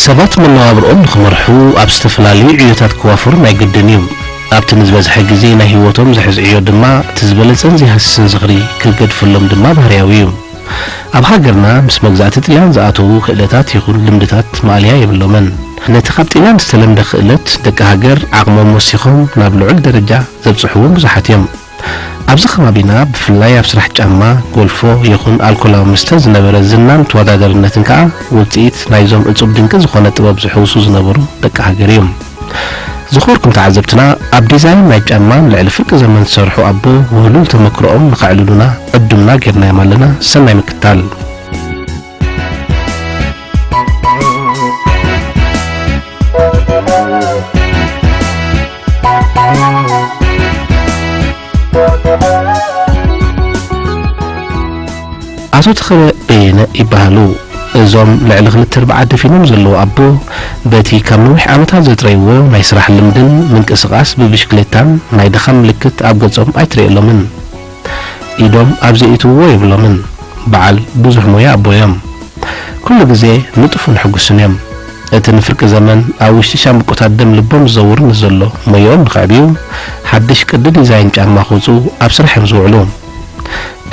ሰባት መነባብርኦም ንኽመርሑ ኣብ ዝተፈላለዩ ዕዮታት ክዋፈሩ ናይ ግድን እዩ። ኣብቲ ንዝበዝሐ ግዜ ናይ ህይወቶም ዘሕዝዕዮ ድማ እቲ ዝበለጸን ዘይሃስስን ዝኽሪ ክገድፈሎም ድማ ባህርያዊ እዩ። ኣብ ሃገርና ምስ መግዛእቲ ጥልያን ዝኣተዉ ክእለታት ይኹን ልምድታት ማእለያ የብሎምን። ነቲ ካብ ጥልያን ዝተለምደ ክእለት ደቂ ሃገር ዓቕሞም ወሲኾም ናብ ልዑል ደረጃ ዘብጽሕዎም ብዙሓት እዮም። ኣብዚ ከባቢና ብፍላይ ኣብ ስራሕ ጫማ፣ ጎልፎ ይኹን ኣልኮላዊ መስተ ዝነበረ ዝናን ተወዳዳርነትን ከኣ ውጽኢት ናይዞም እጹብ ድንቂ ዝኾነ ጥበብ ዝሕውሱ ዝነበሩ ደቂ ሃገር እዮም። ዝኾርኩም ተዓዘብትና ኣብ ዲዛይን ናይ ጫማን ልዕሊ ፍርቂ ዘመን ዝሰርሑ ኣቦ ውህሉል ተመክሮኦም ንኸዕልሉና ዕዱምና ጌርናዮም ኣለና። ሰናይ ምክታል። ኣቶ ተኸበ በየነ ይበሃሉ። እዞም ልዕሊ ክልተ ኣርባዓ ደፊኖም ዘለዉ ኣቦ፣ በቲ ካብ ነዊሕ ዓመታት ዘጥረይዎ ናይ ስራሕ ልምድን ምንቅስቓስ ብብሽክሌታን ናይ ድኻም ምልክት ኣብ ገጾም ኣይትርእየሎምን። ኢዶም ኣብ ዘእትውዎ የብሎምን። በዓል ብዙሕ ሞያ ኣቦ እዮም። ኩሉ ግዜ ንጡፍን ሕጉስን እዮም። እቲ ንፍርቂ ዘመን ኣብ ውሽጢ ሻምብቆታት ደም ልቦም ዝዘውር ንዘሎ ሞያኦም ንኸዕብዩ፣ ሓድሽ ቅዲ ዲዛይን ጫማ ክውጽኡ ኣብ ስራሕ እዮም ዝውዕሉ።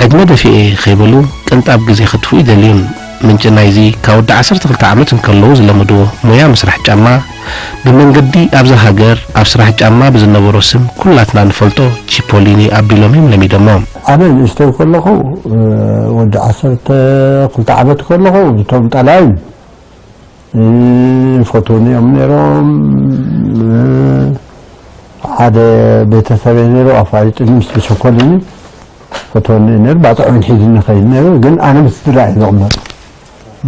ዕድመ ደፊኤ ከይበሉ ቅንጣብ ግዜ ከጥፍኡ ይደልዩን። ምንጪ ናይዚ ካብ ወዲ ዓሰርተ ክልተ ዓመት እንከለዉ ዝለመድዎ ሞያ ምስራሕ ጫማ፣ ብመንገዲ ኣብዛ ሃገር ኣብ ስራሕ ጫማ ብዝነበሮ ስም ኩላትና ንፈልጦ ቺፖሊኒ ኣቢሎም እዮም ለሚዶሞ። ኣነ ንእሽተይ ከለኹ፣ እ፣ ወዲ ዓሰርተ ክልተ ዓመት ከለኹ፣ እቶም ጣልያን፣ እ፣ ይፈትዉኒ እዮም ነይሮም። እ፣ ሓደ ቤተሰበይ ነይሩ፣ ኣፋሊጡኒ ምስ ተሸኮሉኒ፣ ፈትወኒ እዩ ነይሩ። ባጽዕ እውን ሒዙኒ ይኸይድ ነይሩ፣ ግን ኣነ ምስ ስድራ እየ ዝቕመጥ፣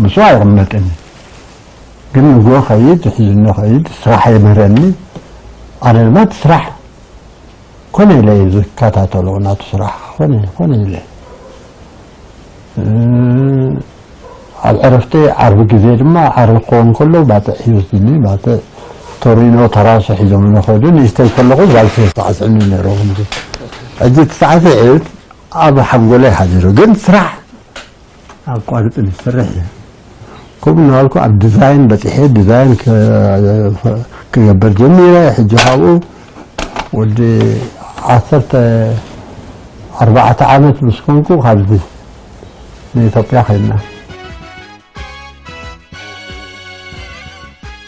ምስኡ ኣይቕመጥን። ግን ንግሆ ኸይድ፣ ሒዙኒ ኸይድ፣ ስራሕ የምህረኒ። ኣነ ድማ እቲ ስራሕ ኮነ ኢለ እየ ዝከታተሎ፣ ናቱ ስራሕ ኮነ፣ ኮነ ኢለ። እ፣ ኣብ ዕረፍቲ ዓርቢ ግዜ ድማ፣ ዓርቢ ክኸውን ከሎ ባጽዕ ይወስድኒ፣ ባጽዕ ቶሪኖ ተራሶ ሒዞም ንኸዱ፣ ንእሽተይ ከለኹ ጓልሲ ተሳዕስዕኒ ነይሩ። ሕጂ እቲ ሳዕስዒት ኣብ ሓንጎለይ ሓዲሩ፣ ግን ስራሕ ኣቋርጽ ዝሰርሕ እየ። ከምኡ እናበልኩ ኣብ ዲዛይን በጺሐ፣ ዲዛይን ከ-፣ ክገብር ጀሚረ። ሕጂ ካብኡ ወዲ ዓሰርተ ኣርባዕተ ዓመት ምስ ኮንኩ፣ ካብዚ ንኢትዮጵያ ኸድና።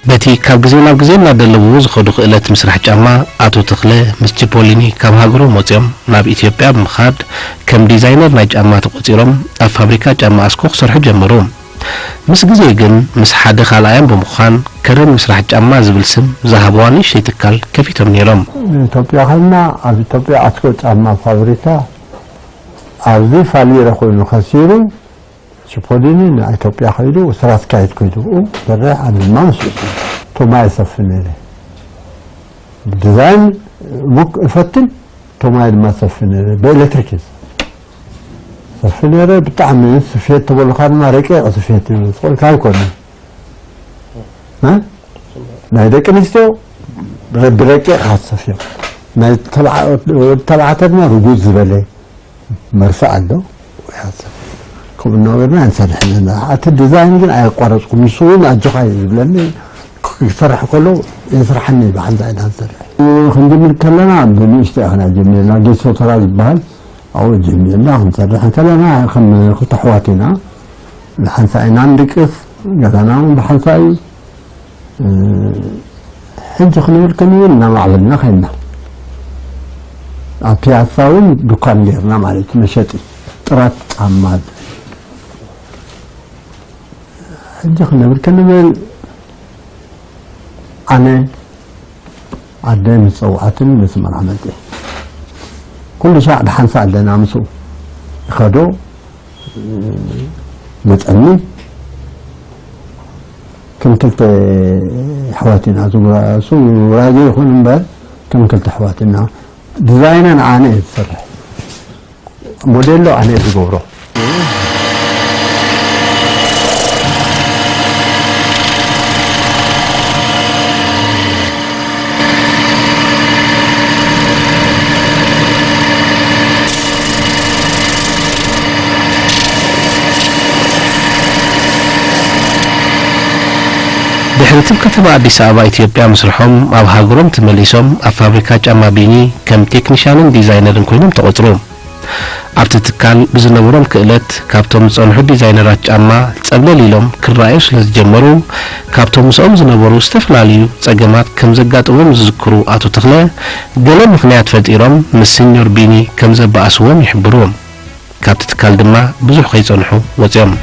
በቲ ካብ ግዜ ናብ ግዜ እናደለቡ ዝኸዱ ክእለት ምስራሕ ጫማ፣ ኣቶ ተኽለ ምስ ቺፖሊኒ ካብ ሃገሮም ወጺኦም ናብ ኢትዮጵያ ብምኻድ፣ ከም ዲዛይነር ናይ ጫማ ተቖጺሮም፣ ኣብ ፋብሪካ ጫማ ኣስኮ ክሰርሑ ጀመሩ። ምስ ግዜ ግን፣ ምስ ሓደ ካልኣዮም ብምዃን፣ ከረን ምስራሕ ጫማ ዝብል ስም ዝሃብዋ ንእሽተይ ትካል ከፊቶም ነይሮም። ንኢትዮጵያ ኸድና፣ ኣብ ኢትዮጵያ ኣስኮ ጫማ ፋብሪካ ኣብዚ ፋሊረ ኮይኑ ከሲሩ፣ ቺፖሊኒ ንኢትዮጵያ ከይዱ፣ ስራ ኣስኪያጅ ከይዱ፣ ኡ፣ በረ ኣነ ድማ ምስኡ ቶማ ይሰፍን ነይረ። ብዲዛይን ሙክ እፈትን፣ ቶማይ ድማ ሰፍን ነይረ። ብኤሌክትሪክ እዩ ሰፍን ነይረ። ብጣዕሚ ስፌት ተበሉካ ድማ ረቂቕ ስፌት እዩ። ዝኽእልካ ኣይኮነን። እ? ናይ ደቂ ኣንስትዮ ረ-፣ ብረቂቕ ሃሰፍ እዮም። ናይ ተባዓ-፣ ወዲ ተባዕታይ ድማ ርጉድ ዝበለ መርፍእ ኣሎ። ከምኡ እናበልና ንሰርሕ ኣለና። እቲ ዲዛይን ግን ኣየቋረፅኩም። ንሱ እውን ኣጆኻ እዩ ዝብለኒ። ክሰርሕ ከሎ የስርሓኒ፣ ብሓንሳእ ኢና ንሰርሕ። ክንጅምር ከለና ብንእሽቶ ኢና ጀሚርና። ጌሶ ተራ ዝበሃል ኣብኡ ጀሚርና ክንሰርሕ ከለና ከም ክልተ ኣሕዋት ኢና። ብሓንሳእ ኢና ንድቅስ፣ ገዛና እውን ብሓንሳእ እዩ። ሕጂ ክንብል ከለና እናማዕበልና ከይና፣ ኣብ ፒያሳ እውን ዱኳን ጌርና ማለት እዩ፣ መሸጢ ጥራት ጫማ። ሕጂ ክንብል ክንብል ኣነ ኣደ ምስ ጸውዓትን ምስ መርዓመጽ ኩሉ ሻዕ ብሓንሳእ ኣለና ምስኡ ይኸዶ መጸኒ። ከም ክልተ ኣሕዋት ኢና ዝጉራ-፣ እሱ ጉራጌ ይኹን እምበር ከም ክልተ ኣሕዋት ኢና። ዲዛይና ንዓነ እየ ዝሰርሕ። ሞዴሎ ኣነ እየ ዝገብሮ። እቲ ከተማ ኣዲስ ኣበባ ኢትዮጵያ ምስርሖም ኣብ ሃገሮም ተመሊሶም ኣብ ፋብሪካ ጫማ ቢኒ ከም ቴክኒሻንን ዲዛይነርን ኮይኖም ተቖጽሩ። ኣብቲ ትካል ብዝነበሮም ክእለት ካብቶም ዝጸንሑ ዲዛይነራት ጫማ ጸብለል ኢሎም ክረኣዩ ስለ ዝጀመሩ፣ ካብቶም ምስኦም ዝነበሩ ዝተፈላለዩ ጸገማት ከም ዘጋጠሞም ዝዝክሩ ኣቶ ተኽለ፣ ገለ ምኽንያት ፈጢሮም ምስ ሲኞር ቢኒ ከም ዘበኣስዎም ይሕብሩ። ካብቲ ትካል ድማ ብዙሕ ከይጸንሑ ወጺኦም።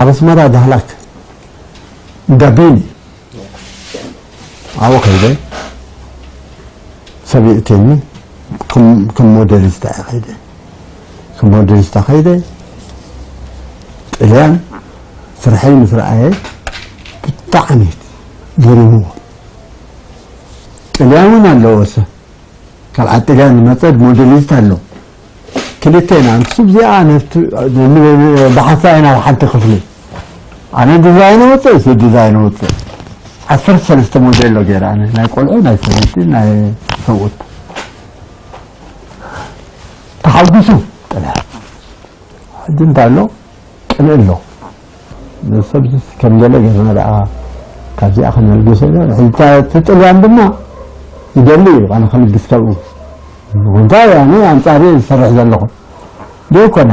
ኣብ ኣስመራ ዳህላክ እንዳ ቢኒ ኣብኡ ከይደ፣ ሰብ ይእትየኒ። ከም ከም ሞዴሊስታ እየ ከይደ። ከም ሞዴሊስታ ከይደ፣ ጥልያን ስርሐይ ምስ ረኣየ ብጣዕሚ ገሪምዎ። ጥልያን እውን ኣለዎ፣ እሰ ካብ ዓዲ ጥልያን ዝመጸ ሞዴሊስት ኣሎ። ክልተ ኢና፣ ንሱ እዚኣ፣ ንሱ ብሓንሳ ኢና ኣብ ሓንቲ ክፍሊ። ኣነ ዲዛይን ወፅእ፣ እሱ ዲዛይን ወፅእ። ዓሰርተ ሰለስተ ሞዴል ኣሎ ገይረ ኣነ፣ ናይ ቆልዑ፣ ናይ ሰበይቲ፣ ናይ ሰብኡት። ተሓጒሱ ጥልያን። ሕጂ እንታይ ኣሎ? ቅንእ ኣሎ። ንሰብ ከም ገለ ገርና ደኣ ካብዚኣ ከነልግሶ ኢና። ሕጂ እቲ ጥልያን ድማ ይደሊ እዩ፣ ኣነ ከልግስ ካብኡ። እንታይ ኣነ ኣንጻር እየ ዝሰርሕ ዘለኹ። ዘይኮነ።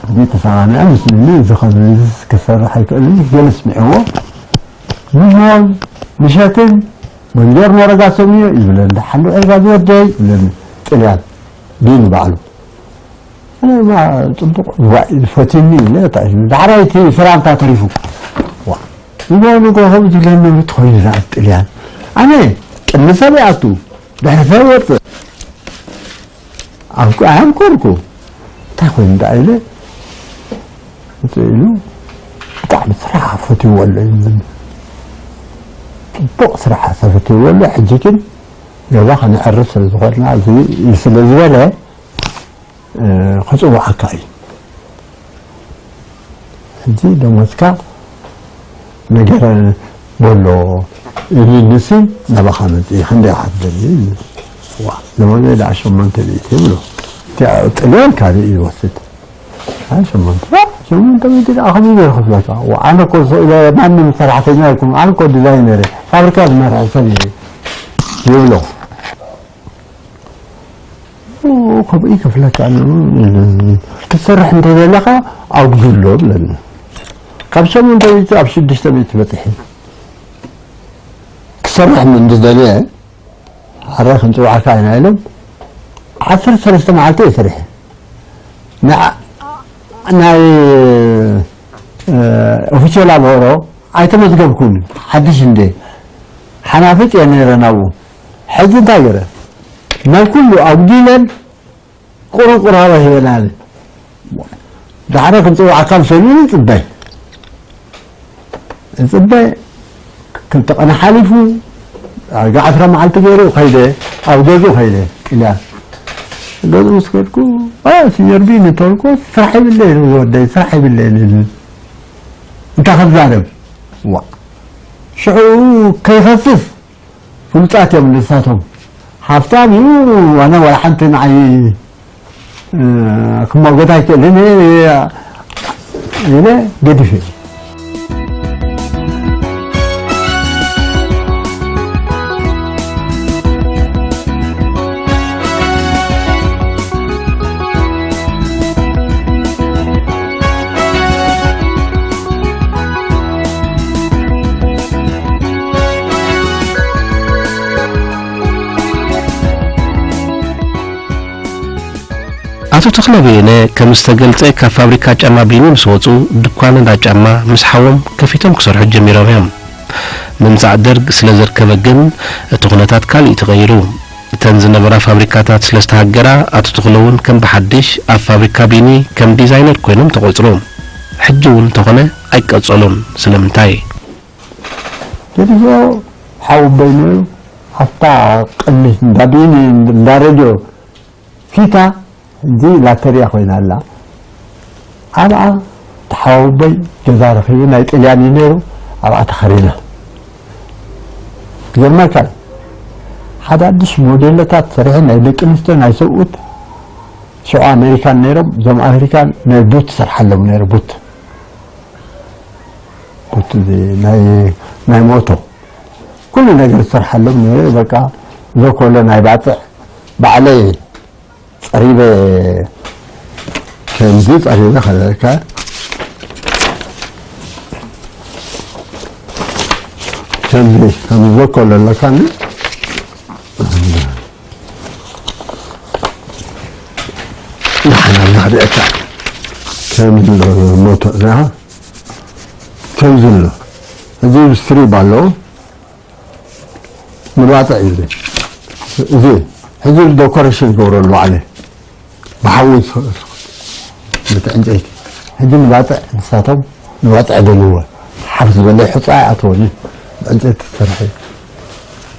እዚ ተሰማሚዐ ምስ እኒ እዚ ከምዚ ክሰርሕ ኣይክእልን ገለ ስሚዕዎ። ንሆን ምሸትን ቦንጆርኖ ረጋሶሚዮ ይብለኒ። ደሓን ዶ ዒጋ ዝወደይ ይብለኒ። ጥልያን ቢኒ ባዕሉ። ኣነ ድማ ጽቡቕ ዋይ ፈትኒ ኢለ፣ እንታይ ኢሉ፣ ዳሕራይ እቲ ሰላምታ ተሪፉ። ዋ፣ ንጎ ንጎ ከምኡ ዝብለኒ ትኾይኑ ዝኣ ጥልያን። ኣነ ቅድሚ ሰብ ይኣቱ፣ ድሕሪ ሰብ ይወጽእ። ኣብ ኣየምኮርኩ። እንታይ ኮይኑ ደኣ ኢለ፣ ውፅእ ኢሉ፣ ብጣዕሚ ስራሕ ፈትይዎ ኣሎ እዩ ዝብል። ጽቡቕ ስራሕ ተፈትይዎ ኣሎ። ሕጂ ግን ገዛ ከነዕርፍ ስለ ዝኾንና፣ እዚ ስለ ዝበለ፣ እ፣ ክጽውዓካ እዩ። ሕጂ ደሞዝካ ነገር በሎ፣ እኒ ንሲ ናባኻ መጽእ፣ ክንደይ ኢኻ ትደሊ? ዋ፣ ደሞዘይ ደኣ ሸሞንተ ሚእቲ ይብሎ። እቲ ጥልያን ካልእ እዩ ይወስድ። ኣይ፣ ሸሞንተ፣ ሸሞንተ ሚእቲ ደኣ ከመይ ገይረ ክፍለካ? ዋ፣ ኣነ እኮ ስቕ ኢለ ማንም ሰራሕተኛ ኣይኮንኩን፣ ኣነ እኮ ዲዛይነር እየ፣ ፋብሪካ ዝመርሕ ሰብ እየ ይብሎ። ከምኡ ይከፍለካ ኣሎ። ክትሰርሕ እንተደለኻ ኣጉድሎ ብለኒ። ካብ ሸሞንተ ሚእቲ ኣብ ሽዱሽተ ሚእቲ በፂሐ። ክሰርሕ እንተደልየ፣ ሓራይ ክንፅውዓካ ኢና ኢሎም፣ ዓሰርተ ሰለስተ መዓልቲ እየ ሰሪሐ። ንዓ-፣ ናይ፣ እ፣ ኦፊሴል ኣብሆሮ ኣይተመዝገብኩን፣ ሓድሽ እንደ ሓናፍጥ እየ ነይረ ናብኡ። ሕጂ እንታይ ገይረ? ናይ ኩሉ ኣጉዲለን ቁሩብ ቁራባ ሂበናለ። ዳሕረ ክንጽውዓካ ምሰሉኒ ይጽበ። ይጽበ፣ ክልተ ቀን ሓሊፉ፣ ዳርጋ ዓስራ መዓልቲ ገይሩ ከይደ፣ ኣብ ገዝኡ ከይደ፣ ጥልያን። ገዝኡ ምስ ከድኩ፣ "ኣ፣ ሲኞር ቢኒ" ተበልኩ፣ "ስራሕ ይብለይን ዝወደይ፣ ስራሕ ይብለይን" ኢሉ። እንታይ ክዛረብ? ዋ። ሽዑ ከይኸስስ ፍሉጣት እዮም ንሳቶም። ሃፍታም እዩ፣ ዋና ዋላ ሓንቲ ንዓይ፣ እ፣ ክሟገት ኣይክእልን እየ ኢለ ገዲፈ። ኣቶ ተኽለ በየነ ከም ዝተገልጸ፣ ካብ ፋብሪካ ጫማ ቢኒ ምስ ወጹ፣ ድኳን እንዳ ጫማ ምስ ሓዎም ከፊቶም ክሰርሑ ጀሚሮም እዮም። ምምጻእ ደርግ ስለ ዘርከበ ግን፣ እቲ ኩነታት ካልእ እዩ ተቐይሩ። እተን ዝነበራ ፋብሪካታት ስለ ዝተሃገራ፣ ኣቶ ተኽለ እውን ከም ብሓድሽ ኣብ ፋብሪካ ቢኒ ከም ዲዛይነር ኮይኖም ተቖጽሩ። ሕጂ እውን እንተኾነ ኣይቀጸሉን። ስለምንታይ? ገዲፎ ሓወቦይ ነይሩ። ኣብታ ቅድሚት እንዳ ቢኒ፣ እንዳ ሬድዮ ፊታ፣ ሕጂ ላተርያ ኮይና ኣላ። ኣብኣ ተሓወቦይ ገዛ ረኺቡ፣ ናይ ጥልያን እዩ ነይሩ፣ ኣብኣ ተኸሪና። ይገርመካ፣ ሓዳድሽ ሞዴሎታት ሰሪሐ፣ ናይ ደቂ ኣንስትዮ፣ ናይ ሰብኡት፣ ሽዑ ኣሜሪካን ነይሮም፣ እዞም ኣፍሪካን ናይ ቡት ትሰርሓሎም ነይሩ። ቡት ቡት እዚ ናይ ናይ ሞቶ ኩሉ ነገር ዝሰርሓሎም ነይሩ። በቃ ዘኮሎ ናይ ባፅዕ ባዕለይ ጸሪበ ከምዚ ጸሪበ ከለካ ከምዚ ከምዚ ዘኮሎ ኣለካ ንሓና ናብዕካ ከም ሞቶ ሪኻ ከም ዝሎ እዚ ስትሪብ ኣለዎ። ንባጥዕ እዩ እዚ። እዚ ሕዚ ዶኮሬሽን ይገብረሉ ባዕለ ብሓዊ ብቲ ዕንጨይቲ ሕጂ ንባጥዕ ንሳቶም ንባጥዕ ደልዎ ሓፍ ዝበለ ሕፃ ኣይኣተወን እዩ። ብዕንጨይቲ ዝሰርሐ እዩ።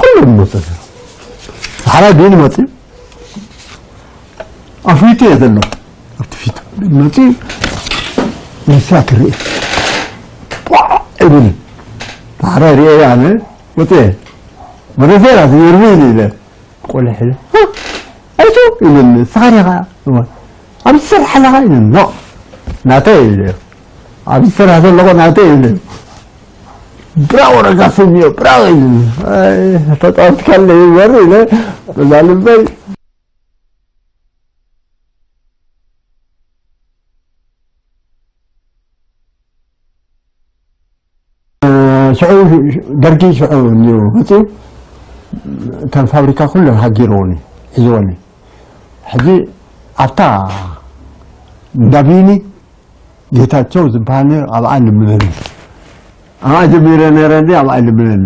ኩሉ ንመፅእ ሓራ ቢን መፅእ ኣፍሊጡ እየ ዘሎ ኣብቲ ፊት መፂኡ ንሳ ትርኢ ቋዕ ይብል ዳሕራይ ርኤ ኣነ ወፅየ ወደ ፌራ ዝገርሚ ኢለ ቆልሕ ኢለ ኣይቱ ይብል ንስኻ ዲኻ ኣብ ዝሰርሕ ኣለኻ ኢለ ኖ ናተይ ኢለ ኣብ ዝሰርሕ ዘለኹ ናተይ ኢለ ብራው ረጋስም እዮ ብራው ኢለ ተፃወትካለ ይበር ኢለ በዛ ልበይ ሽዑ ደርጊ ሽዑ እዩ መፅኡ እተን ፋብሪካ ኩለን ሃጊርዎን እዩ ሒዝዎን እዩ ሕጂ ኣብታ እንዳቢኒ ጌታቸው ዝበሃል ነይሩ ኣብኣ ልምነኒ ኣብኣ ጀሚረ ነይረ እንዲ ኣብኣ ልምነኒ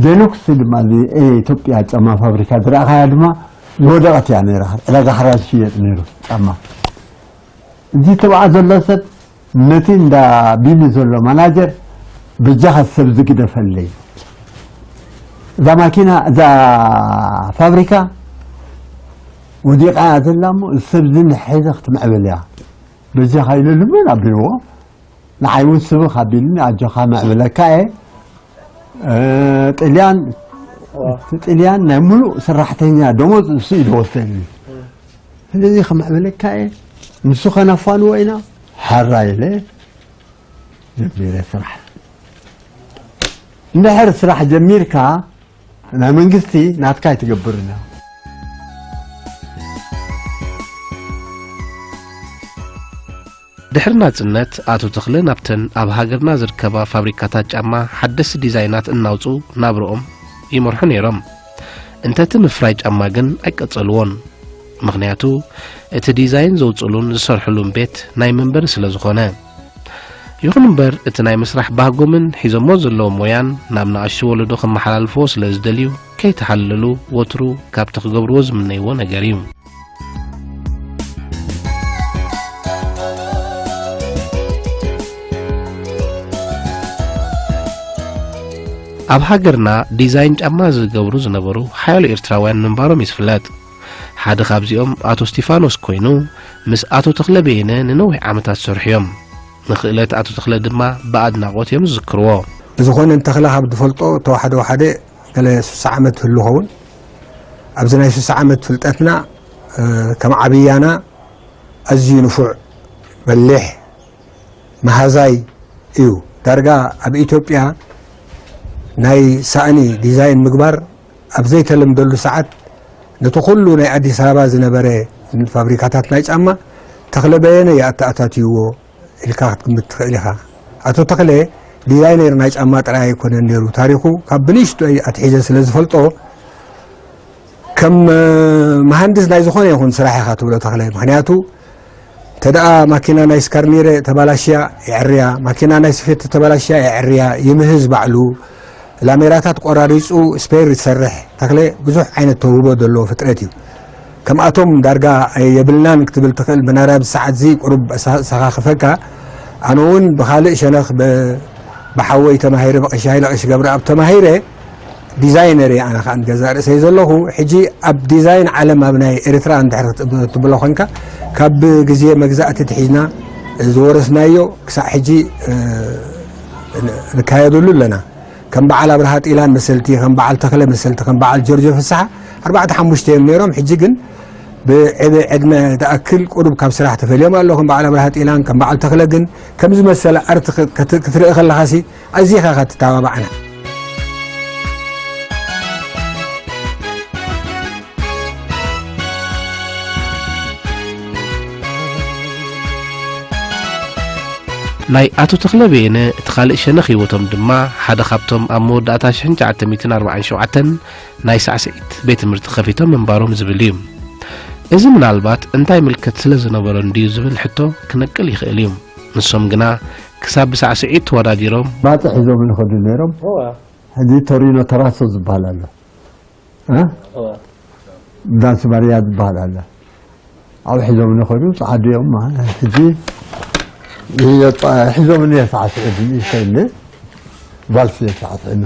ዴሉክስ ድማ እዚ ኢትዮጵያ ጫማ ፋብሪካ ዝረእኻያ ድማ ዝወደቐት እያ ነይራ ዕዳጋ ሓራ ዝሽየጥ ነይሩ ጫማ እዚ ተባዓ ዘሎ ሰብ ነቲ እንዳ ቢኒ ዘሎ ማናጀር በጃኻ ሰብ ዝግደፈለይ እዛ ማኪና እዛ ፋብሪካ ወዲቓ እያ ዘላ እሞ እዚ ሰብ እዚ ንሒዘ ክትምዕብል እያ በጃኻ ኢሉ ልምን ኣቢልዎ ንዓይ እውን ስብኽ ኣቢሉኒ ኣጆኻ ምዕብለካ እየ ጥልያን ጥልያን ናይ ሙሉእ ሰራሕተኛ ደሞዝ እሱ እዩ ዝወስደኒ ስለዚ ከምዕብለካ እየ ንሱ ከነፋንዎ ኢና ሓራ ኢለ ጀሚረ ስራሕ እንድሕር ስራሕ ጀሚርካ ናይ መንግስቲ ናትካ ኣይትገብርን እያ ድሕሪ ናጽነት ኣቶ ተኽለ ናብተን ኣብ ሃገርና ዝርከባ ፋብሪካታት ጫማ ሓደስቲ ዲዛይናት እናውጽኡ ናብርኦም ይመርሑ ነይሮም። እንተቲ ምፍራይ ጫማ ግን ኣይቀጸልዎን። ምኽንያቱ እቲ ዲዛይን ዘውጽእሉን ዝሰርሕሉን ቤት ናይ መንበሪ ስለ ዝኾነ። ይኹን እምበር እቲ ናይ ምስራሕ ባህጎምን ሒዞሞ ዘለዉ ሞያን ናብ ንኣሽቱ ወለዶ ከመሓላልፍዎ ስለ ዝደልዩ ከይተሓለሉ ወትሩ ካብቲ ክገብርዎ ዝምነይዎ ነገር እዩ። ኣብ ሃገርና ዲዛይን ጫማ ዝገብሩ ዝነበሩ ሓያሎ ኤርትራውያን ምንባሮም እዩ ዝፍለጥ። ሓደ ካብዚኦም ኣቶ እስቲፋኖስ ኮይኑ ምስ ኣቶ ተኽለ በየነ ንነዊሕ ዓመታት ዝሰርሑ እዮም። ንኽእለት ኣቶ ተኽለ ድማ ብኣድናቖት እዮም ዝዝክርዎ። ብዝኾነ ንተኽለ ካብ ዝፈልጦ ተዋሕደ ዋሓደ ገለ ስሳ ዓመት ህሉ ኸውን ኣብዚ ናይ ስሳ ዓመት ፍልጠትና ከም ዓብያና ኣዝዩ ንፉዕ በሊሕ መሃዛይ እዩ። ዳርጋ ኣብ ኢትዮጵያ ናይ ሳእኒ ዲዛይን ምግባር ኣብ ዘይተለምደሉ ሰዓት ነቲ ኩሉ ናይ ኣዲስ ኣበባ ዝነበረ ፋብሪካታት ናይ ጫማ ተኽለ በየነ ይኣተኣታትይዎ ኢልካ ክትግምት ትኽእል ኢኻ። ኣቶ ተኽለ ዲዛይነር ናይ ጫማ ጥራይ ኣይኮነን ነይሩ። ታሪኹ ካብ ብንእሽቶይ ኣትሒዘ ስለ ዝፈልጦ ከም መሃንድስ ናይ ዝኾነ ይኹን ስራሕ ኢኻ ትብሎ ተኽለ። ምኽንያቱ እንተ ደኣ ማኪና ናይ ስካርኒረ ተባላሽያ የዕርያ፣ ማኪና ናይ ስፌት ተባላሽያ የዕርያ፣ ይምህዝ ባዕሉ፣ ላሜራታት ቆራሪጹ ስፔር ዝሰርሕ ተኽለ ብዙሕ ዓይነት ተውህቦ ዘለዎ ፍጥረት እዩ። ከምኣቶም ዳርጋ የብልናን ክትብል ትኽእል ብናራብ ሰዓት እዚ ቁሩብ ኣሰኻኽፈካ ኣነ እውን ብኻልእ ሸነኽ ብሓወይ ተማሂረ ብቐሻይ ለቐሽ ገብረኣብ ተማሂረ ዲዛይነር እየ ኣነ ከዓ ንገዛእ ርእሰይ ዘለኹ ሕጂ ኣብ ዲዛይን ዓለም ኣብ ናይ ኤርትራ እንድሕር ትብሎ ኮንካ ካብ ግዜ መግዛእቲ ትሒዝና ዝወረስናዮ ክሳዕ ሕጂ ንካየደሉ ኣለና ከም በዓል ኣብርሃ ጢላን መሰልቲ ከም በዓል ተኽለ መሰልቲ ከም በዓል ጆርጆ ፍስሓ ኣርባዕተ ሓሙሽተ እዮም ነይሮም ሕጂ ግን ብዕብ ዕድመ ትኣክል ቁሩብ ካብ ስራሕ ተፈልዮም ኣለኹም። በዓል ኣብርሃ ጤላን ከም በዓል ተኽለ ግን ከም ዝመሰለ ኣርቲ ክት- ክትርኢ ከለኻሲ ኣዚኻ ኢኻ ትተባባዕና። ናይ ኣቶ ተኽለ በየነ እቲ ካልእ ሸነኽ ህይወቶም ድማ ሓደ ካብቶም ኣብ መወዳእታ ሽሕን ትሽዓተ ሚእትን ኣርባዓን ሸውዓተን ናይ ሳዕስዒት ቤት ትምህርቲ ከፊቶም ምንባሮም ዝብል እዩ። እዚ ምናልባት እንታይ ምልከት ስለ ዝነበሮ እንድዩ ዝብል ሕቶ ክነቅል ይኽእል እዩ። ንሶም ግና ክሳብ ብሳዕስዒት ተወዳዲሮም ባጽዕ ሒዞም ይኸዱ ነይሮም። ሕዚ ቶሪኖ ተራሶ ዝበሃል ኣሎ። እ? ዳንስ ማርያ ዝበሃል ኣሎ። ኣብ ሒዞም ንኸዱ ጻዕዱ እዮም። ሕጂ ሒዞም ንየ ሳዕስዒት ይሰለ ቫልስ እየ ሳዕስዒት።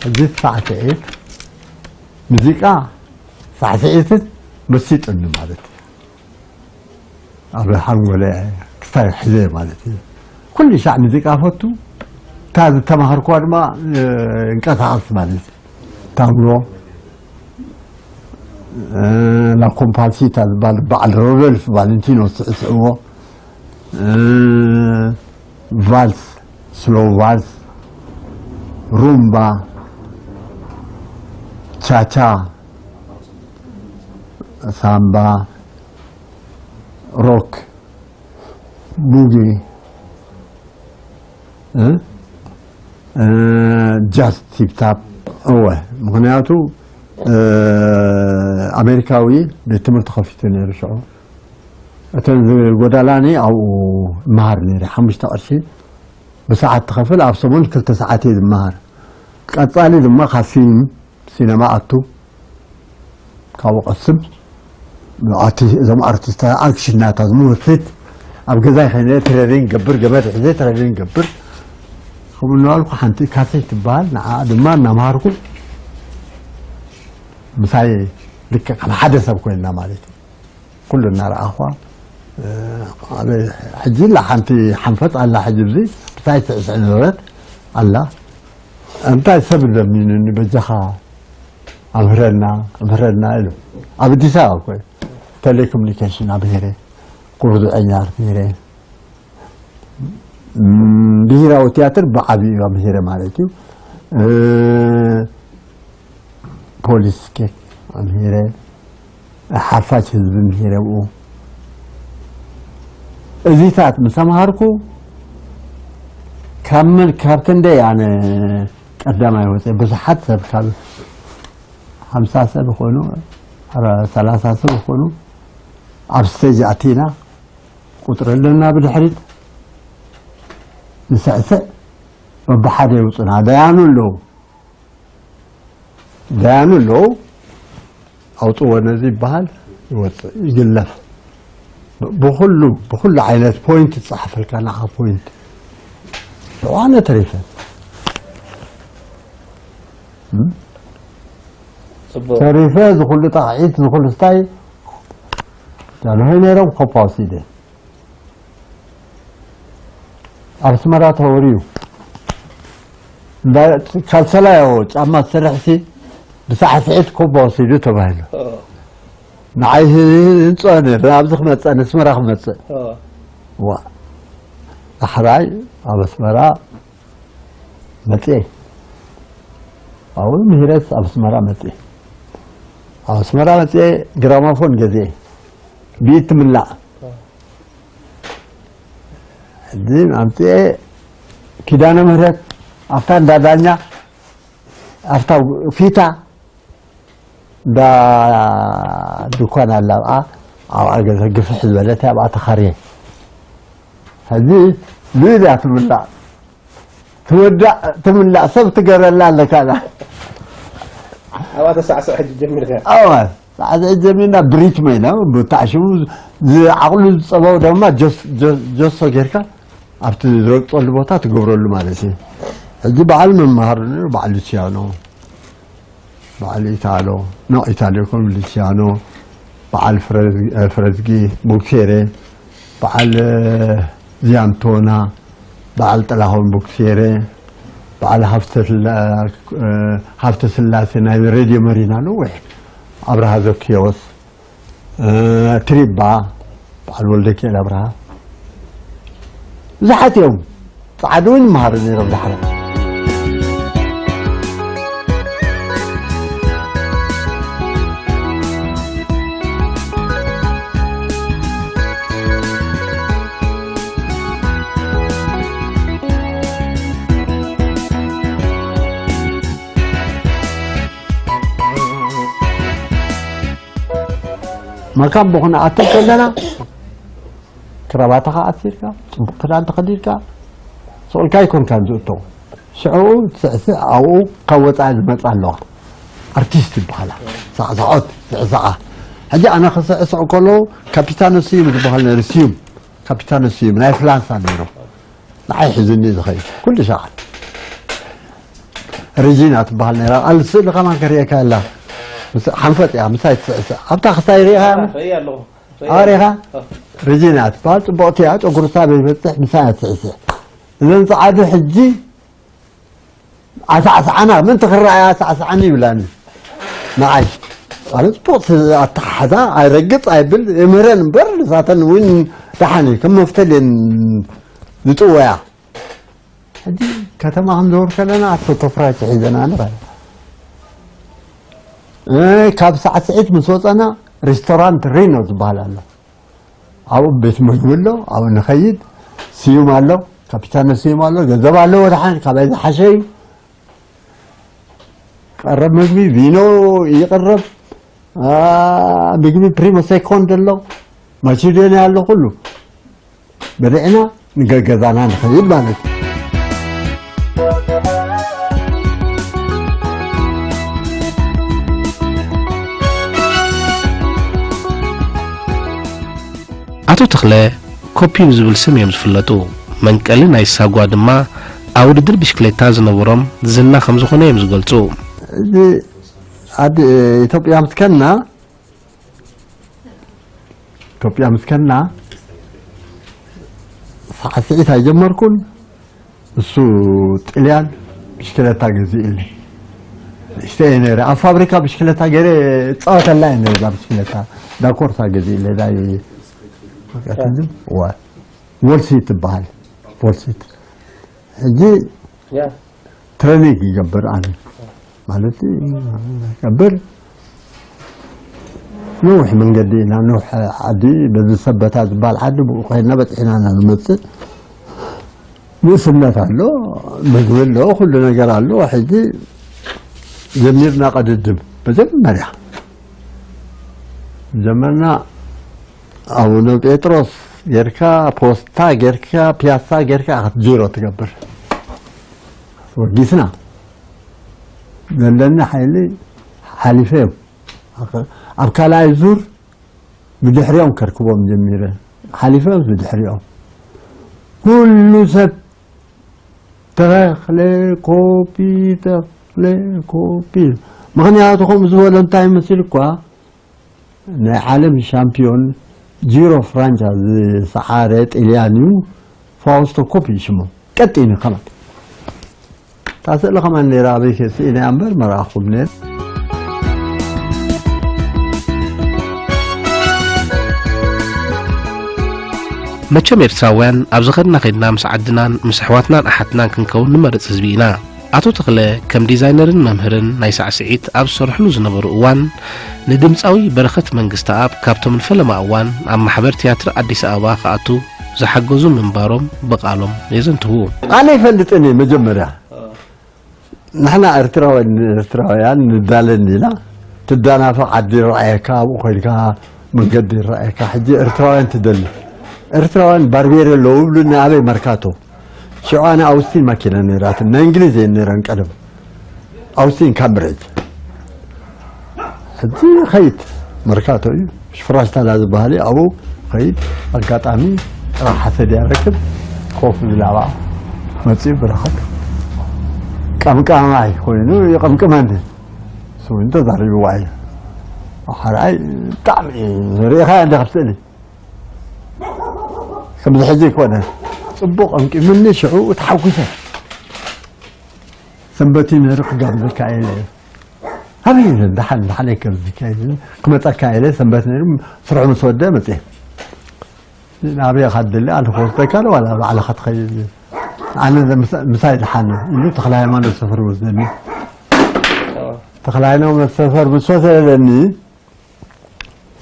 ሕጂ ሳዕስዒት ሙዚቃ ሳዕስዒትን መሲጡኒ ማለት እዩ። ኣብ ሓንጎለ ክሳይ ሕዘ ማለት እዩ። ኩሉ ሻዕ ሙዚቃ ፈቱ። እታ ዝተማሃርኩዋ ድማ እንቀሳቐስ ማለት እዩ። ታንጎ ላኮምፓሲታ ዝበሃል በዓል ሮዶልፍ ቫለንቲኖ ዝስዕስዕዎ፣ ቫልስ፣ ስሎው ቫልስ፣ ሩምባ፣ ቻቻ፣ ሳምባ፣ ሮክ፣ ቡጊ፣ ጃዝ፣ ቲፕታፕ። እወ፣ ምኽንያቱ ኣሜሪካዊ ቤት ትምህርቲ ከፊቱ ነይሩ ሽዑ። እተን ዝጎዳላኒ ኣብኡ እመሃር ነይረ። ሓሙሽተ ቅርሺ ብሰዓት ትኸፍል፣ ኣብ ሰሙን ክልተ ሰዓት እየ ዝመሃር። ቀጻሊ ድማ ካብ ፊልም ሲነማ ኣቱ፣ ካብኡ ቀስም ኣቲ እዞም ኣርቲስት ኣክሽን ናታ ዝምውስድ ኣብ ገዛይ ከይነ ትሬኒንግ ገብር፣ ገመድ ሕዘ ትሬኒንግ ገብር። ከምኡ እናበልኩ ሓንቲ ካሴት ትበሃል ንዓ ድማ እናምሃርኩ ምሳይ ልክዕ ከም ሓደ ሰብ ኮይንና ማለት እዩ። ኩሉ እናረኣኹዋ ሕጂ ላ ሓንቲ ሓንፈፅ ኣላ። ሕጂ ብዚ ብታይ ትዕስዕ ነበረት ኣላ። እንታይ ሰብ ለሚኑኒ በጃኻ ኣምህረና ኣምህረና ኢሉ ኣብ ኣዲስ ኣበባ ኮይ ቴሌኮሙኒኬሽን ኣምሂረ፣ ኩርዙዐኛ ኣምሂረ፣ ብሄራዊ ቲያትር ብዓብዩ ኣምሂረ ማለት እዩ። ፖሊስ ኬክ ኣምሂረ፣ ሓፋሽ ህዝቢ ምሂረ ብኡ። እዚታት ምስ ተምሃርኩ ካብ መን ካብ ክንደይ ኣነ ቀዳማይ ወፀ። ብዙሓት ሰብ ካብ ሓምሳ ሰብ ይኾኑ፣ ሰላሳ ሰብ ይኾኑ ኣብ ስቴጅ ኣቲና ቁፅሪ ኣለና ብድሕሪት ንስዕስዕ በብሓደ ይውፁና። ደያኑ ኣለዉ ደያኑ ኣለዉ ኣውፅዎ ነዚ ይበሃል ይወፅእ ይግለፍ። ብኩሉ ብኩሉ ዓይነት ፖይንት ትፃሓፈልካ ንዓኻ ፖይንት። ኣነ ተሪፈ ተሪፈ ዝኩሉ ጣቕዒት ዝኩሉ ስታይ ጃንሆይ ነይሮም ኮፓ ወሲደ ኣብ ኣስመራ ተወርዩ ካልሰላዮ ጫማ ዝሰርሕሲ ብሳዕስዒት ኮባ ወሲዱ ተባሂሉ። ንዓይ ህንፅኦ ነይሩ ኣብዚ ክመፅእ ንስመራ ክመፅእ ዋ ዳሕራይ ኣብ ኣስመራ መፅኤ ኣብኡ ምሂረስ ኣብ ኣስመራ መፅኤ ኣብ ኣስመራ መፅኤ ግራማፎን ገዝኤ ብኢድ ትምላእ ሕዚ ኣምፅኤ ኪዳነ ምህረት ኣብታ እንዳ ዳኛ ኣብታ ፊታ እንዳ ድኳን ኣላ ኣብኣ ኣብኣ ገዛ ግፍሕ ዝበለት ኣብኣ ተኻርየ ሕዚ ሉኢዛ ትምላእ ትወዳእ ትምላእ ሰብ ትገረላ ኣለካ ዳ ኣብኣ ተሳዕስዕ ሕጂ ጀሚርካ ኣዋ ሳዕስዕ ጀሚርና ብሪትሞ ኢና ብታዕሽሙ ዝዓቕሉ ዝፀበው ድማ ጀሶ ጌርካ ኣብቲ ዝረግፀሉ ቦታ ትገብረሉ ማለት እዩ ሕጂ በዓል መምሃር በዓል ሉሲያኖ በዓል ኢታሎ ኖ ኢታሎ ይኮን ሉሲያኖ በዓል ፍረዝጊ ቦክሴሬ በዓል ዚያንቶና በዓል ጥላሁን ቦክሴሬ በዓል ሃብተ ስላሴ ናይ ሬድዮ መሪና ነዊሕ ኣብርሃ ዘኪዮስ ትሪባ፣ በዓል ወልደ ኪኤል ኣብርሃ፣ ብዙሓት እዮም። ጸዓዱ እውን ይመሃሩ ነይሮም ዳሕረ። መካን ብኹን ኣትል ከለና ክራባትኻ ኣሲርካ፣ ጽቡቕ ክዳን ተኸዲንካ፣ ስቕ ኢልካ ኣይኮንካን ዝእቶ። ሽዑ ትስዕስዕ ኣብኡ ካብ ወጻኢ ዝመጻ ኣለዋ። ኣርቲስት ይበሃላ። ሳዕሳዖት ዝዕሳዓ። ሕጂ ኣነ ክስዕስዕ ከለዉ ካፒታኖ ስዩም ዝበሃል ነይሩ። ስዩም፣ ካፒታኖ ስዩም ናይ ፍላንሳ ነይሩ። ንዓይ ሒዙኒ ዝኸይድ ኩሉ ሰዓት። ሪጂና ትበሃል ነይራ። ኣብ ስእሊ ከማን ከርእየካ ኣላ። ምስ-፣ ሓንፈጥ እያ፣ ምሳይ ትስዕስዕ። ኣብታ ክሳይ ርኢኻ እያ? ርእያ ኣለኹ። ርእያ ኣዎ፣ ርኢኻ? ኣለኹ። ሪጂና ትበሃል ጽቡቕቲ እያ፣ ጨጉሪ ሳብ ይበጽሕ፣ ምሳይ እያ ትስዕስዕ። እዘን ጸዓዱ ሕጂ ኣሳዕስዓና፣ ምእንቲ ክረኣያ ኣሳዕስዓኒ ይብላኒ። ንዓይ። ኣነ ጽቡቕ ኣተሓሕዛ፣ ኣይረግጽ ኣይብል፣ የምህረን እምበር፣ ንሳተን እውን ደሓን እዩ፣ ከም መፍተል እየን ዝጥወያ። ሕጂ ከተማ ክንዘውር ከለና፣ ኣቶ ተፍራይ ሒዘና ንኸ-፣ እ፣ ካብ ሳዕስዒት ምስ ወጸና፣ ሬስቶራንት ሪኖ ዝበሃል ኣሎ። ኣብኡ ቤት መግቢ ኣሎ፣ ኣብኡ ንኸይድ። ስዩም ኣሎ፣ ካፒታኖ ስዩም ኣሎ፣ ገንዘብ ኣለዎ፣ ደሓን ካባይ ዝሓሸ እዩ። ቀረብ መግቢ፣ ቪኖ ይቕረብ፣ ኣ፣ ምግቢ ፕሪሞ ሴኮንድ ኣሎ፣ ማሲዶንያ ኣሎ፣ ኩሉ በሊዕና ንገገዛና ንኸይድ ማለት እዩ። ኣቶ ተኽለ ኮፒ ብዝብል ስም እዮም ዝፍለጡ። መንቀሊ ናይ ሳጓ ድማ ኣብ ውድድር ብሽክሌታ ዝነበሮም ዝና ከም ዝኾነ እዮም ዝገልጹ። እዚ ዓዲ ኢትዮጵያ ምስ ከና፣ ኢትዮጵያ ምስ ከና ሳዕስዒት ኣይጀመርኩን። እሱ ጥልያን ብሽክለታ ገዚእልኒ። ንእሽተይ እየ ነይረ። ኣብ ፋብሪካ ብሽክለታ ገይረ እፃወተላ እየ ነይረ፣ እዛ ብሽክለታ ዳኮርሳ ገዚእለ፣ ናይ ዋ-፣ ዎልሲት ትበሃል። ዎልሲት። ሕጂ ያ። ትሬኒንግ ይገብር ኣነ። ማለት ይገብር። ነዊሕ መንገዲ ኢና፣ ነዊሕ ዓዲ፣ በዚ ሰበታ ዝበሃል ዓዲ፣ ብኡ ኮይና በፂሕና ኢና ንመፅእ። ንእስነት ኣሎ፣ ምግቢ ኣሎ፣ ኩሉ ነገር ኣሎ። ሕጂ ጀሚርና ቀድድም። መጀመርያ ጀመርና ኣቡነ ጴጥሮስ ጌርካ፣ ፖስታ ጌርካ፣ ፒያሳ ጌርካ ኢኻ ዜሮ ትገብር። ወጊስና ዘለኒ ሓይሊ ሓሊፈ እዮም። ኣብ ካልኣይ ዙር ብድሕሪኦም ከርክቦም ጀሚረ። ሓሊፈ ብድሕሪኦም። ኩሉ ሰብ ተኽለ ኮፒ፣ ተኽለ ኮፒ። ምኽንያቱ ከምኡ ዝበሎ እንታይ ይመስል እኳ፣ ናይ ዓለም ሻምፒዮን ጂሮ ፍራንቻ ዝሰዓረ ጥልያን እዩ። ፋውስቶ ኮፒ ሽሙ። ቀጢን እዩ ከማን። እታ ስእሊ ከማን ነይራ፣ ኣበይ ከ ስኢነያ እምበር መርኣኹም ነይር። መቸም ኤርትራውያን ኣብ ዝኸድና ኸድና ምስ ዓድናን ምስ ኣሕዋትናን ኣሓትናን ክንከውን ንመርጽ ህዝቢ ኢና። ኣቶ ተኽለ ከም ዲዛይነርን መምህርን ናይ ሳዕስዒት ኣብ ዝሰርሕሉ ዝነበሩ እዋን፣ ንድምጻዊ በረኸት መንግስተኣብ ካብቶም ንፈለማ እዋን ኣብ ማሕበር ትያትሪ ኣዲስ ኣበባ ክኣቱ ዝሓገዙ ምንባሮም ብቓሎም የዘንትዉ። ኣነ ይፈልጥን እየ መጀመርያ። ንሕና ኤርትራውያን፣ ኤርትራውያን ንዳለ እንዲና፣ ትዳናፈቕ ዓዲ ይረኣየካ፣ ኣብኡ ኮይንካ መንገዲ ይረኣየካ። ሕጂ ኤርትራውያን ትደሊ። ኤርትራውያን ባርቤሪ ኣለዉ ይብሉኒ፣ ኣበይ መርካቶ። ሽዑ ኣነ ኣውስቲን ማኪና ነይራትን፣ ናይ እንግሊዝ እየን ነይረን ቀደም። ኣውስቲን ካምብሪጅ። ሕጂ ኸይድ መርካቶ እዩ። ሽፍራሽ ታላ ዝበሃል እዩ። ኣብኡ ኸይድ፣ ኣጋጣሚ ጥራሕ ሓሰድ እያ ረክብ፣ ኮፍ ዝብል ኣብኣ መፂኡ ብረኸት። ቀምቃማይ ኮይኑ ይቐምቅመኒ። እሱ እውን ተዛሪብዋ እዩ። ሓርኣይ ብጣዕሚ ርኢኻያ እንደ ካብ ስእሊ። ከምዚ ሕጂ ኣይኮነን። ጽቡቕ ቀምቂሙኒ ሽዑ ተሓጒሰ። ሰንበት እዩ ነይሩ ክጋብዘካ ኢለ እየ። ኣበይ ኢለ ደሓን ደሓን ኣይከም ዝካየድ ክመፀካ ኢለ ሰንበት ነይሩ። ስርሑ ምስ ወደ መፅየ። ናበይ ኢኻ ትደሊ? ኣነ ክወስደካ ዶ ዋላ ባዕልኻ ትኸይድ? ኣነ ምሳይ ደሓን ኢሉ ተኽለ ሃይማኖት ሰፈር ወስደኒ። ተኽለ ሃይማኖት ሰፈር ምስ ወሰደኒ፣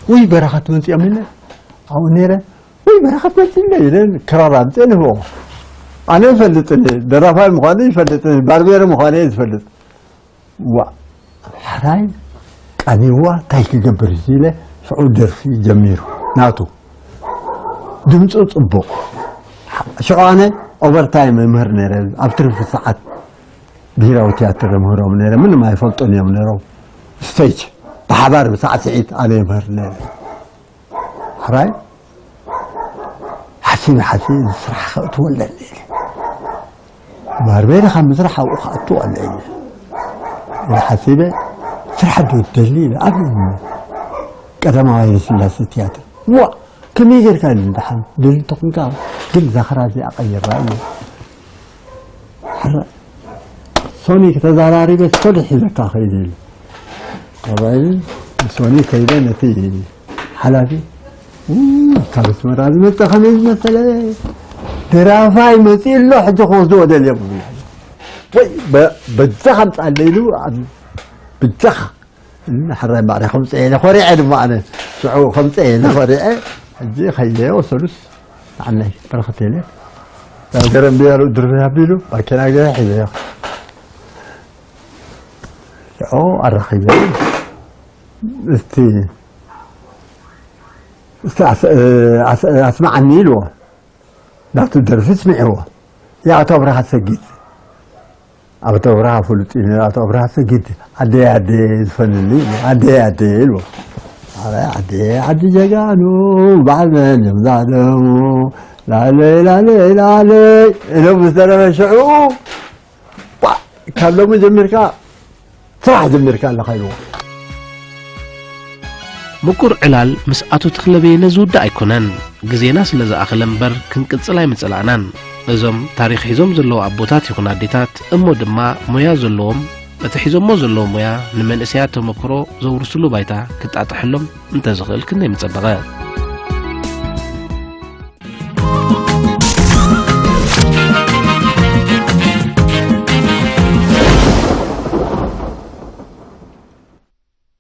ውይ በረኸት መፂኦም ኢለ ኣብኡ ነይረ። ውይ በረኸት መፂ ኢለ ኢለ ክራር ኣምፅአ ንህቦ። ኣነ ይፈልጥኒ ደራፋይ ምዃኑ ይፈልጥኒ ባርቤር ምዃኑ እየ ዝፈልጥ። ዋ ሕራይ ቃኒዋ እንታይ ክገብር እዚ ኢለ ሽዑ ደርፊ ጀሚሩ ናቱ ድምፁ ፅቡቕ። ሽዑ ኣነ ኦቨርታይም ይምህር ነይረ ኣብ ትርፊ ሰዓት ብሄራዊ ትያትር የምህሮም ነይረ። ምንም ኣይፈልጡን እዮም ነይሮም። ስቴጅ ብሓባር ብሳዕስዒት ኣነ ይምህር ነይረ። ሕራይ ሓሲበ ሓሲበ እዚ ስራሕ ከእትወለኒ ኢለ ባርቤረ ካብ ምስራሕ ኣብኡ ከእትወለ ኢለ ኢለ ሓሲበ። ስራሕ ዶ ትደሊ ኢለ ኣብ ቀዳማዊ ኃይለ ሥላሴ ትያትር። ዋ ከመይ ጌርካ ኢሉ ደሓን ደሊ ተኾንካ ግን ዛኽራ እዚኣ ቀይራ ኢለ። ሕራይ ሶኒ ተዛራሪበ ሶሊ ሒዘካ ከይደ ኢሉ። ኣባይ ሶኒ ከይደ ነቲ ሓላፊ "ው፣ ካብ ኣስመራ ዝመፀ ከመይ ዝመሰለ ደራፋይ መፂኡ ኣሎ ሕጂ ክወስድዎ ደልዮም" ወይ በ- በጃኻ ምፃለ ኢሉ ኣብ- በጃኻ ሕራይ ማዕረ ከምፀ ኢለ ኮሪዐ ድማ ኣነ ሽዑ ከምፀ ኢለ ኮሪዐ። ሕጂ ከየ ወሰዱስ ንዓናይ በረኸት ኢለ ገረምብያሉ ድርበ ኣቢሉ ማኪና ገ ሒዘዮ ሽዑ ኣራኺበ። እስቲ እስቲ ኣስ- ኣስ- ኣስማዓኒ ኢልዎ። ናቱ ደርፊ ስሚዕዎ። የኣቶ ኣብርሃ ሰጊድ ኣቶ ኣብርሃ ፍሉጥ እዩ። ኣቶ ኣብርሃ ሰጊድ ኣደይ ኣደይ ዝፈንልኒ ኣደይ ኣደይ ኢልዎ። ኣረ ኣደይ ዓዲ ጀጋኑ በዓል መን እዮም ዛደሙ ላለይ ላለይ ላለይ ኢሎም ምስ ደረፈ ሽዑ ዋ ካብ ሎሚ ጀሚርካ ስራሕ ጀሚርካ ኣለኻ ኢልዎ። ምቁር ዕላል ምስ ኣቶ ተኽለ በየነ ዝውዳእ ኣይኮነን። ግዜና ስለ ዝኣኸለ እምበር ክንቅጽል ኣይምጸላእናን። እዞም ታሪኽ ሒዞም ዘለዉ ኣቦታት ይኹን ኣዴታት እሞ ድማ ሞያ ዘለዎም በቲ ሒዞሞ ዘለዉ ሞያ ንመንእሰያት ተመክሮ ዘውርስሉ ባይታ ክጣጥሐሎም እንተዝኽእል ክንደይ ምጸበቐ።